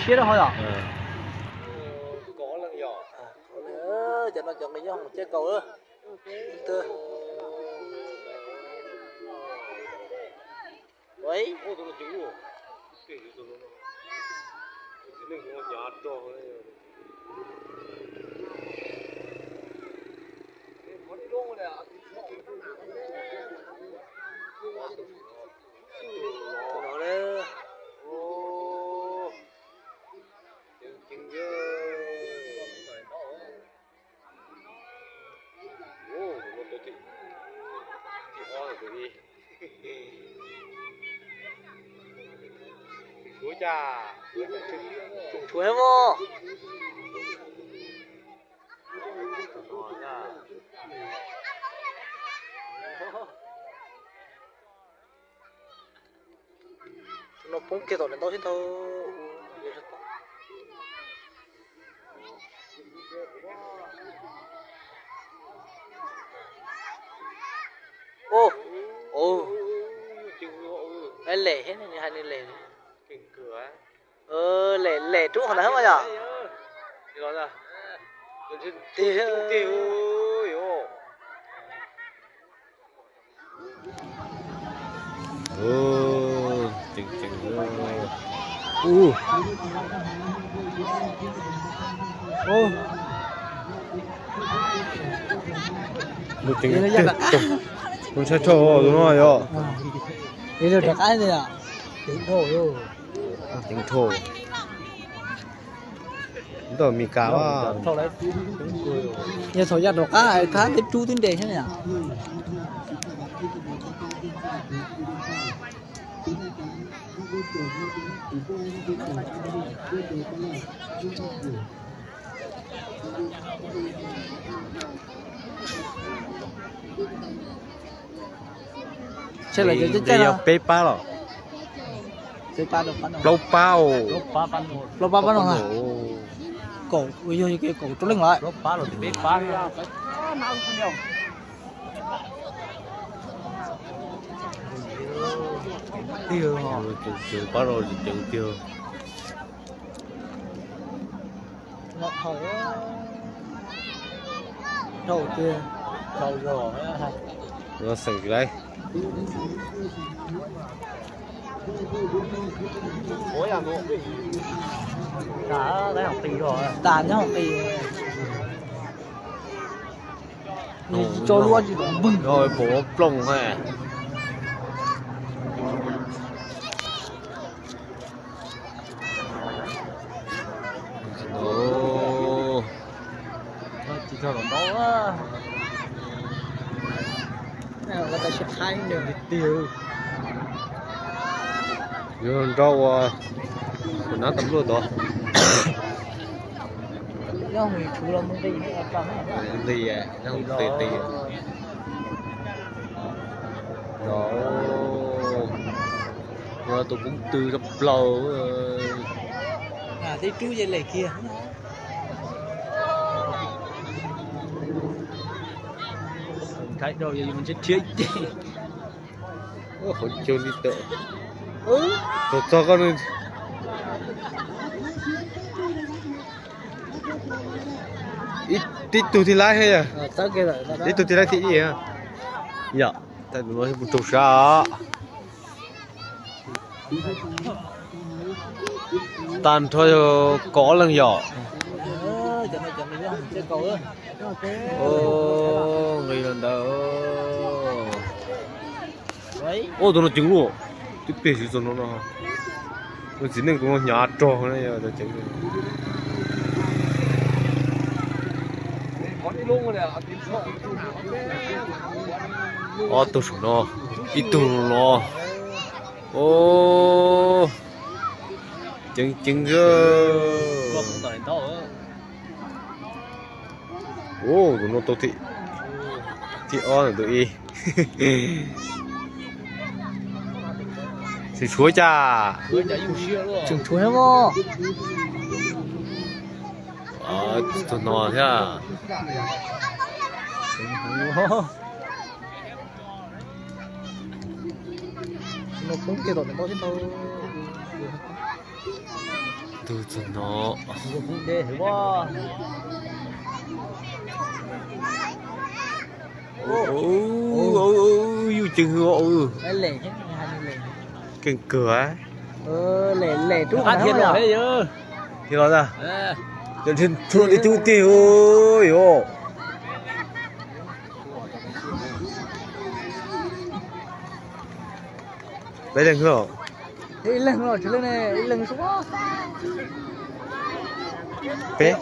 Siab rau hov yom. Cov no cov nqi nyob hauv caj kaus. Tshuav mos. No poob kiag tom daim ntaub xwb ntag. Ub, ub, lem thiab, nws hais nws lem. Lem, lem rub qhov ntawd mas yom. Ntshai dhau tus no yom. Ceev dhau. Ntawm Mes Kas. Yog thaum yav tom qab hais thab teb rub twb nres thiab na. Nqis yog peb pab los? Plaub pab os. Plaub pab no. Kaum, yog kaum rau leej lawm. Pab no ceev tiag. Xeem tsis laib. Tas nyob hauv qis. Tso lub tsis pom npwg. Plooj ha. Yog nrau ua kuv nab tas luaj tod. Nqis, nqis, nqis. Yog tus koob tw rau plaws. Teb rub ces lem kiag. Nrhiav rau yog yus ntshe nrhiav ib ce. Qhov chaw li tawm. Txog txog koj. Ib tug thib laib thiab yog? Ib tug thib laib thib ib. Yog, tus no puas raug sab. Tag nrho yog kaum ob leeg yom. Nqis los ntawd. Ub, tus no ceev luaj. Twb peg siv tus no no. Tus txiv neej tus no hnyav rog na. Ob tug saum no, ib tug no. Ub, ceev ceev. Ub, tus no tau thib ob ntawm tus ib. Tsis tshuav cas. Tseem tshuav thiab os. Tus no thiab. No poob kiag tom daim ntaub xwb ntag. Tug txog no. Yus ceev hwv, keej kawg. Los ntag, cov tub tiag, yos. Peb leeg os. Peb.